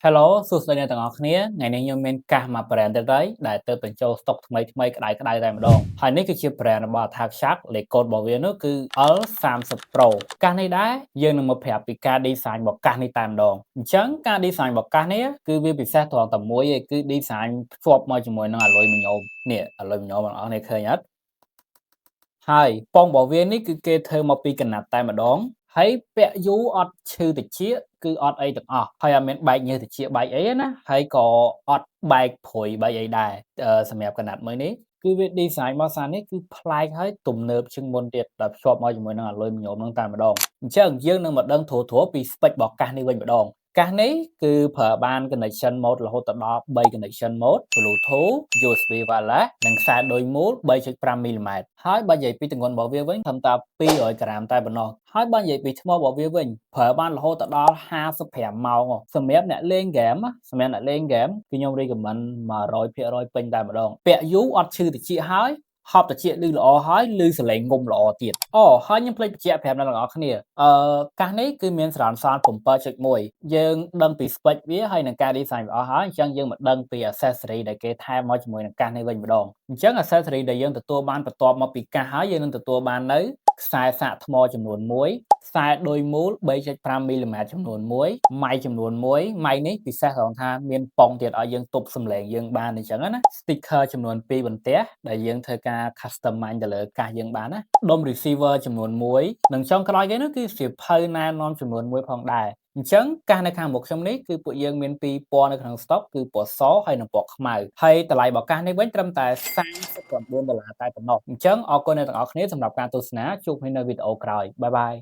Hello សួស្តីអ្នកទាំងអស់គ្នាថ្ងៃនេះខ្ញុំមានកាសមួយ brand ទៀតហើយដែលទើបបញ្ចូលស្តុកថ្មីថ្មីក្តៅក្តៅតែម្ដងហើយនេះគឺជា brand របស់ Attack Shark លេខកូដរបស់វានោះគឺ L30 Pro កាសនេះដែរយើងនឹងមកប្រាប់ពីការ design របស់កាសនេះតែម្ដងអញ្ចឹងការ design របស់កាសនេះគឺវាពិសេសត្រង់តែមួយឯងគឺ design ភ្ជាប់មកជាមួយនឹងអាលុយមីញ៉ូមនេះអាលុយមីញ៉ូមបងប្អូនឃើញអត់ហើយប៉ុងរបស់វានេះគឺគេធ្វើមកពីកណាត់តែម្ដងហើយពាក់យូរអត់ឈឺតិចគឺអត់អីទាំងអស់ហើយអត់មានបែកញើសតិចបែកអីណាហើយក៏អត់បែកព្រុយបែកអីដែរសម្រាប់កណាត់មួយនេះគឺវា design មកសារនេះគឺប្លែកហើយទំនើបជាងមុនទៀតដែលភ្ជាប់មកជាមួយនឹងអាលុយមីញ៉ូមនឹងតែម្ដងអញ្ចឹងយើងនឹងមកដឹងត្រួសត្រាពី spec របស់កាសនេះវិញម្ដងកាសនេះគឺប្រើបាន connection mode រហូតដល់3 connection mode Bluetooth, USB wireless និងខ្សែឌុយមូល 3.5 mm ហើយបើនិយាយពីទម្ងន់របស់វាវិញត្រឹមតែ200ក្រាមតែប៉ុណ្ណោះហើយបើនិយាយពីថ្មរបស់វាវិញប្រើបានរហូតដល់55ម៉ោងសម្រាប់អ្នកលេងហ្គេមសម្រាប់អ្នកលេងហ្គេមគឺខ្ញុំ recommend 100%ពេញតែម្ដងពាក់យូរអត់ឈឺត្រចៀកហើយហប់ត្រចៀកឮល្អហើយឮសលេងងុំល្អទៀតអូហើយខ្ញុំភ្លេចបញ្ជាក់ប្រាប់អ្នកទាំងអស់គ្នាអឺកាសនេះគឺមាន surround sound 7.1យើងដឹងពី spec វាហើយនឹងការ design វាអស់ហើយអញ្ចឹងយើងមកដឹងពី accessory ដែលគេថែមមកជាមួយនឹងកាសនេះវិញម្ដងអញ្ចឹង accessory ដែលយើងទទួលបានបន្ទាប់មកពីកាសហើយយើងនឹងទទួលបាននៅខ្សែសាកថ្មចំនួន1ខ្សែឌុយមូល3.5មីលីម៉ែត្រចំនួន1ម៉ៃចំនួន1ម៉ៃនេះពិសេសត្រង់ថាមានប៉ុងទៀតឲ្យយើងទប់សំឡេងយើងបានអញ្ចឹងណា sticker ចំនួន2បន្ទះដែលយើងធ្វើការ customize ទៅលើកាសយើងបានណាដុំ receiver ចំនួន1និងចុងក្រោយគេនោះគឺសៀវភៅណែនាំចំនួន1ផងដែរអញ្ចឹងកាសនៅខាងមុខខ្ញុំនេះគឺពួកយើងមានពីរពណ៌នៅក្នុង stock គឺពណ៌សហើយនិងពណ៌ខ្មៅហើយតម្លៃរបស់កាសនេះវិញត្រឹមតែ39ដុល្លារតែប៉ុណ្ណោះអញ្ចឹងអរគុណអ្នកទាំងអស់គ្នាសម្រាប់ការទស្សនាជួបគ្នានៅវីដេអូក្រោយ bye bye.